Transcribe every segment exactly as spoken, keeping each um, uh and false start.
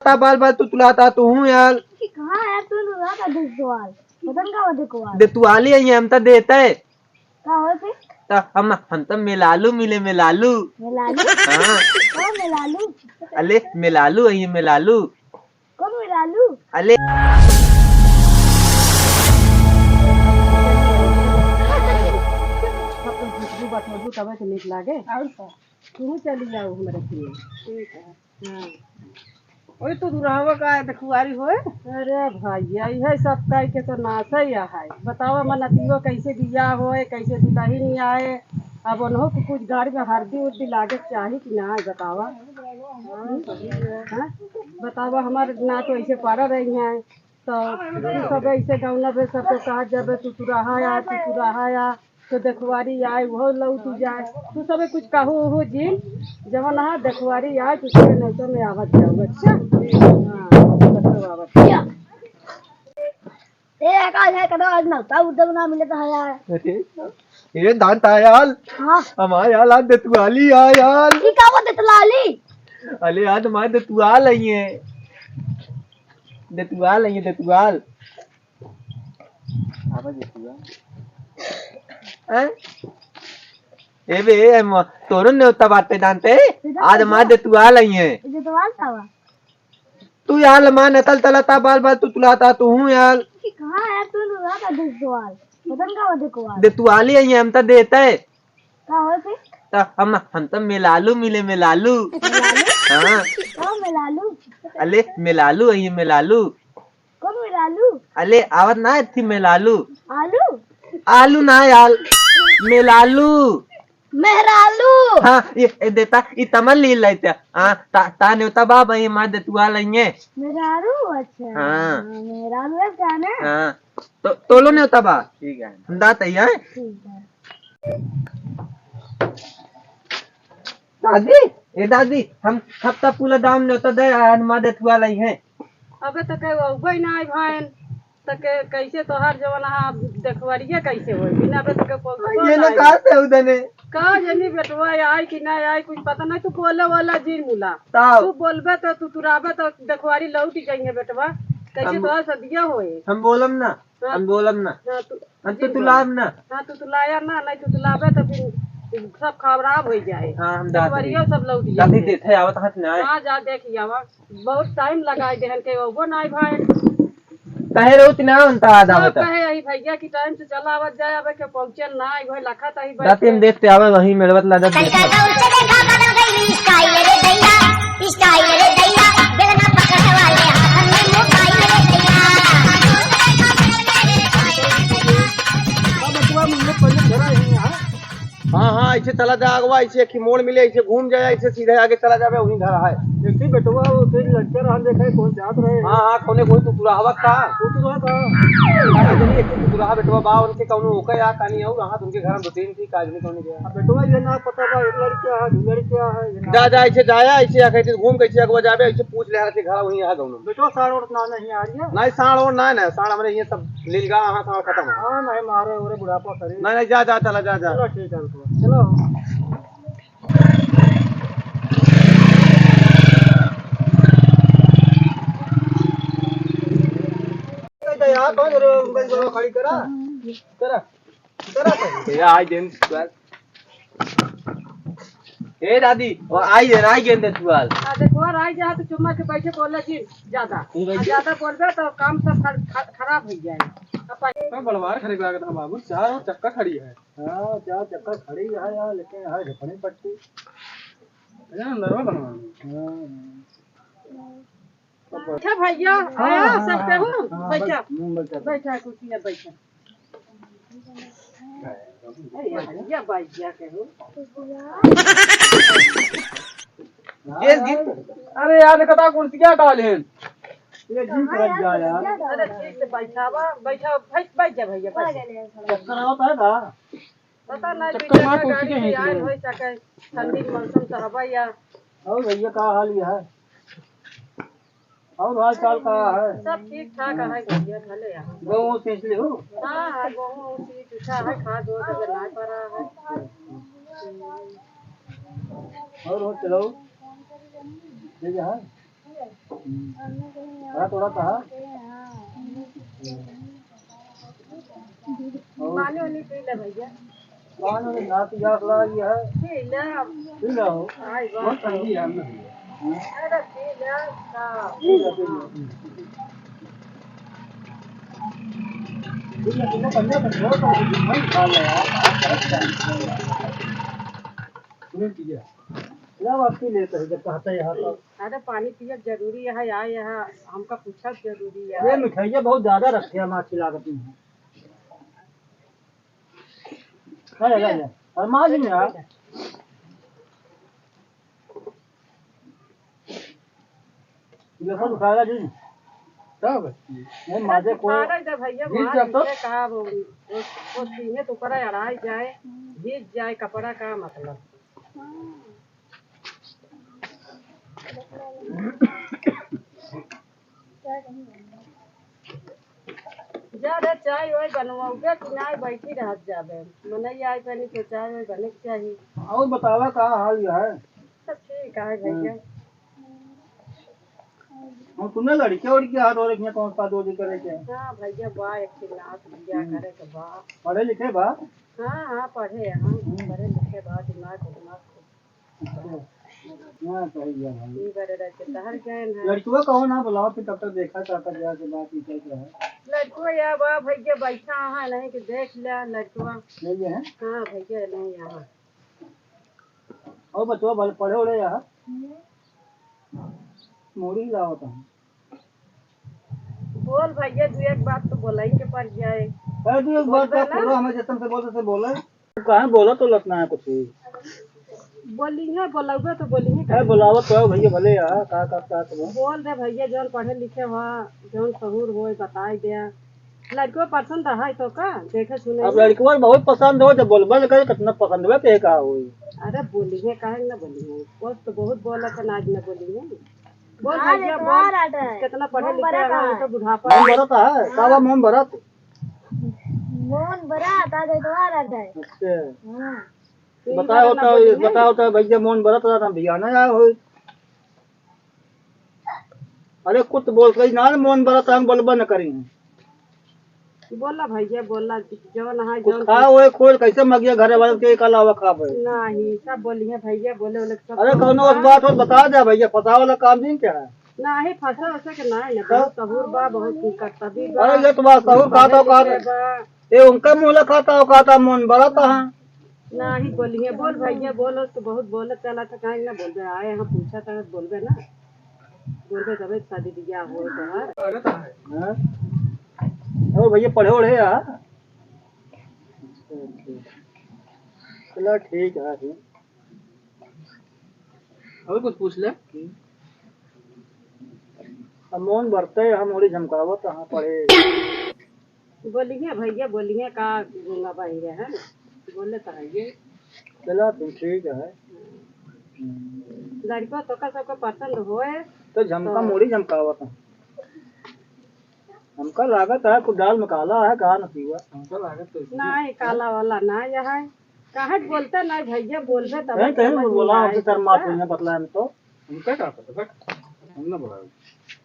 ता बाल बाल तुतुलाता तू हूँ यार। कि कहाँ यार तू तुतुलाता देतुआल? बदन का बदे को यार? देतुआली आई है, हम ता देते। का होय फिर? ता हम, हम ता मेलालू मिले, मेलालू। मेलालू? हाँ। कौन मेलालू? अले मेलालू आई है, मेलालू। कौन मेलालू? अले। सब तो झुठबू बटोरबू तबे तो नीक लागे। और का? तू चली जाओ हमारे लिए। ठीक है। हाँ। ओए तो दुरावा का है, देखुआरी होए। अरे भैया, इहे सब कह के तो नासै है। बतावा, मन अतियो कैसे बियाह होए, कैसे दुल्हन आए। अब उन्हों के कुछ गाड़ी में हरदी उर्दी लागे के चाही कि ना, बतावा। हाँ? बतावा, हमारे ना तो ऐसे पड़ा रही हैं, तो तू सब ऐसे गौना बे सबके कहा जब तू तुराहा आ, तू तुराहा आ, तो देखवारी आए, वो लौट जाए। तू सबे कुछ कहू उहू जिन, जवन हा देखवारी आए, तू सबे नौतो में आवत जाओ। अच्छा? हाँ, नौतो आवत जाओ। ए, का है, कदा आज नौता उर्दू ना मिले तो है यार। अरे, ए दान ता यार। हाँ। हमारे यार आज देतुआली आ यार। की का वो देतुआली? अरे यार, हमारे देतुआल आई है। देतुआल आई है, देतुआल। आवा देतुआल। हैं? ए बे, ए म-, तोरो नेवता बाटे दानते। आज हमारे देतुआल आई है। देतुआल का बा? तू यार मान अतल तला ता बाल बाल तुतुलाता तू हूँ यार। कि कहाँ यार तू तुतुलाता देतुआल? बदन का बदे को यार? देतुआली आई है, हम ता देते। का होय फिर? ता हम, हम ता मेलालू मिले, मेलालू। मेलालू? हाँ। का मेलालू? अले मेलालू आई है, मेलालू। कौन मेलालू? अले आवत ना थी मेलालू। आलू? आलू ना यार, मेलालू। मेहरालू। हाँ, ये, ये देता, ये तमल ली लाइते। हाँ, ता, ता नेवता बाबा, ये मार देतुआल आई है। मेहरारू, अच्छा। हाँ। हाँ, मेहरारू है क्या ना? हाँ, तो, तोलो नेवता बा। ठीक है। हम दात आई है। ठीक है। दादी, ए दादी, हम हफ्ता पूरा दाम नेवता दे, आज मार देतुआल आई है। अबे तो कहे अउबे ना आई भाईन, तो के, कैसे तोहार जवन हा देखवरिया कैसे होई? बिना बे तो के पहुंचबो ये ना ना आई। कहाँ से उदने? का जानी बेटवा आई कि ना आई, कुछ पता नहीं। तू बोले वाला जिन मुला। ताव। तू बोलबे तो, तू तुराबे तो देखवारी लौट जाइए बेटवा। कैसे हम, तोहार सदिया होए? हम बोलम ना, हाँ। हम बोलम ना। हाँ, तू हम तो जिन तुलाब बोला। ना। हाँ, तू तुलाया ना, नहीं तू तुलाबे तो फिर सब खराब हो जाए। हाँ, हम जाते देखवरिया हैं। सब लौट जाते जाइए। देखे आवत हाथ ना आए। हाँ, जा देख आवा। बहुत टाइम लगाई देहन के वो ना आई भाई। कहे रहो तना अंता आधा सब बता। कहे यही भैया की टाइम से चला आवत जाए, अबे के पहुंचे ना आई भाई, लखा तही बैठ रात में के। देखते आवे वही मेड़वत ला जब तनिका देखो। दौड़ से देखा बदल गई स्टाइल रे दैया, स्टाइल रे दैया, बेलना पकड़े वाले हाथन में मोबाइल रे दैया। अब बचवा मुझे पहले घर आए हैं यहाँ। हाँ, हाँ, ऐसे चला जा अगवा, ऐसे एक ही मोड़ मिले, ऐसे घूम जाए, ऐसे सीधे आगे चला जावे, वहीं घर है। एक ही बेटवा, वो फिर लड़के रहन देखे, कौन जात रहे। हाँ, हाँ, कौने कोई तुतुराहवा का? तुतुराहा का? अरे, जनी एक ही तुतुराहा बेटवा बा, उनके कौनो ओके या कानी और, हाँ, उनके घर में दो तीन थी, काज नहीं कौन गया। अब बेटवा ये ना पता बा, एक लड़किया है, दो लड़किया है, ये ना जा, जा, ऐसे जाया, ऐसे या कहते घूम के ऐसे अगवा जावे, ऐसे पूछ ले, हाथ के घर वहीं आ गौनो। बेटवा साढ़ और ना नहीं आ रही है? नहीं, साढ़ और ना, ना, साढ़ हमरे ये सब लीलगा, हाँ, साढ़ खत्म है। हाँ, नहीं, मारे, ओरे बुढ़ापा शरीर। नहीं, नहीं, जा, जा, चला, जा, जा। चलो, ठीक है, रुको। चलो। ए, तो यहाँ कौन रे, उनका जो खड़ी करा? करा। करा तो। भैया, आई गेंद तुआल। ए दादी, वो आई है, आई गेंद तुआल। आ, देखो, आई जा तो चुम्मा के बैठे बोले जी ज्यादा। नहीं भाई। आ, ज्यादा बोलबे तो काम सब खर-, खर-, खराब हो जाए। अब पा- तो बड़वार खड़ी लागत है बाबू, चार चक्का खड़ी है। हाँ, चार चक्का खड़ी है यार, लेकिन यहाँ झपनी पट्टी। अरे, अंदरवा बनवानी। हाँ। अच्छा भैया, हाँ, आया हाँ, सब हाँ, केहू? हाँ, बैठा। बस, हम्म, बैठा। बैठा, कुर्सी में बैठा। अरे भैया, बैठ जा केहू। ये गिफ्ट। अरे यार, कता कुर्सिया डाले हैं। ये जीप रख जा यार। अरे ठीक से बैठावा, बैठा, बैठ, बैठ जा भैया, बैठ जा। चक्कर आवत है का? पता नहीं, चक्कर मार के गाड़ी उठी से गई आए है। हो सके, ठंडी के मौसम तो हवा या। और भैया, का हाल ये है? और हाल चाल का है? सब ठीक ठाक है भैया, भले है। गहूँ सींच ले हो? हाँ, हाँ, गहूँ सींच उठा है, खाद वो सब ना पड़ा है। और हो चलो, ये जो है? थोड़ा, थोड़ा कहा। पानी उनी पी ले भैया। पानी उनी ना पियास लगी है। पी ले। पी ले हो। बहुत ठंडी है ना। अरे पी ले, का? पी ले, पी ले। पी ले, पी ले, बढ़िया से बहुत सारी चीज भाई खा ले यार। तुरंत पी ले। ला बात पी लेते हैं, जब कहते हैं यहाँ तो। अरे पानी पियब जरूरी है, आए यहाँ हमका पूछब जरूरी है। ये मिठाइयाँ बहुत ज्यादा रखे हैं, माँ खिला के पी। अरे, अरे, अरे, और माँ जी ने यार। ये सब उठाएगा जी। तब? नहीं, माजे को उठाएगा जब भैया, भीज मार जब तो। नीचे कहा वो, वो, वो सीने तो ऊपर अड़ाई जाए, भीज जाए कपड़ा का मतलब। जा रे, चाय वाय बनवाओगे कि नाय, बैठी रहत जाबे। मनई आई बनी तो चाय वाय बने के चाही। और बतावा का हाल है? सब ठीक है भैया। हम सुने लड़के उड़के हाथ और इतने कौन सा दो करे के? हाँ भैया, बा एक ठे नात बिया करे के बा। पढ़े लिखे बा? हाँ, हाँ, पढ़े हैं, हम्म। पढ़े लिखे बा, दिमाग, दिमाग। अच्छा। हाँ, सही है भाई। ई बड़े रह के शहर गए हैं। लड़कवा कहो ना बुलाओ, फिर तब तक देखा चाहता जाके बात ही चल रहा है। लड़कवा या बा भैया बैठा है, नहीं कि देख लिया लड़कवा। यही है? हाँ भैया, नहीं यहाँ। और बचवा भले पढ़े उड़े यहाँ? हम्म। मूड़ी लावत हूँ। बोल भैया, दू एक बात तो बोलही के पड़ जाए। अरे दू एक बात बोलबे का ना। पूरा हमें जैसन से बोलते से बोले। तू काहे बोलत तो लतना है कुछ भी? बोली है, बोलबे तो बोली है। अरे बुलावत तो है भैया, भले यार, का, का, का, का। बोल दे भैया, जौन पढ़े लिखे हुआ, जौन सहूर होए, बताई दे। लड़को पसंद है तो का? देखे सुने अब में। लड़कवा बहुत पसंद हो, जब बोलबे न करे, कितना पसंद हुआ, के का होई? अरे बोली है, काहे न बोली है? वो तो बहुत बोलत है, आज न बोली है। बोल हाँ, भैया, तो बोल। आ रहा है। कितना पढ़े लिखे हैं, हम तो बुढ़ापा मोहन भरत है, का बा मोहन भरत? मोहन भरत, आज तो आ रहा है। अच्छा। हाँ। बताओ तो, बताओ तो भैया, मोहन भरत रहा था, भैया ना आया हो। अरे कुछ बोल कही ना, मोहन भरत हम बोलबा न करी। बोला भैया, बोला, जौन है, कुछ जौन खा ओए, खोल, कैसे मगिया घरे वाले के का लावा खाबे? नहीं, सब बोली है भैया, बोले, बोले सब अरे, कौनो उस बात हो, बता दे भैया, फंसा वाला काम नहीं क्या है? नहीं, फंसा वैसे के नहीं, ना, बहुत सहूर बा, बहुत करता भी बा। अरे, ये तो बात सहूर खाता, खाता। ये उनका मुँह ला खाता, खाता, मोहन भरत है। नहीं, बोलिए, बोल भैया, बोल, तो बहुत बोलत चला था, काहे ना बोलबे, आए हम पूछा था, बोलबे ना, बोलबे तबे शादी बियाह होए तोहार। हाँ? और भैया पढ़े ओढ़े आ? अच्छा, अच्छा। चला ठीक है फिर। और कुछ पूछ ले। अब मोहन भरत है, हम ओड़ी झमकावत, हाँ पढ़े। बोलिए भैया, बोलिए का गूंगा बहिरे है ना? बोले तो है ये। चला तुम ठीक है। लड़को तो का सबको पसंद होए। तो झमका तो मोड़ी झमकावत है। हमका लागत है कुछ दाल में काला है, का नसीबा। हमका लागत तो नहीं, काला वाला ना यह है। काहे बोलते नहीं भैया, बोलबे तब नहीं, कहीं समझ में बोला, आए हमसे शर्मा तो। तुमने बतलाया हम तो। हमका का पता, बट हम ना बोला।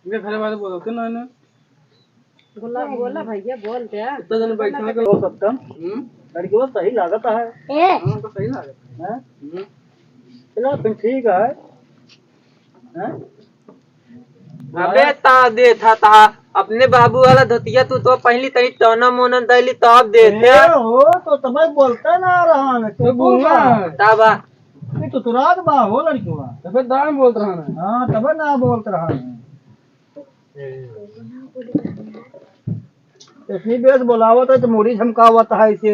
इनके घर वाले बोलते ना, ना। बोला, बोला भैया, बोल दे। इतना जन बैठा के हो सकता। हम्म? लड़की वो सही लागत है। ए। हाँ, तो सही लागत है। हैं? हम्म। चलो, फिर ठीक है। हैं? अबे ता देथा ता, अपने बाबू वाला धोतिया तू तो पहली तनी टोना मोना दैली तब देथे। ए हो, तो तबे बोलते ना रहन, तो तू बोला। बोला। तब ये तो तुराग बा हो लड़किवा। तबे दाम बोलत रहन। हाँ, तबे ना बोलत रहन। इतनी बेस बोलावत है तो मुड़ी झमकावत है इसे।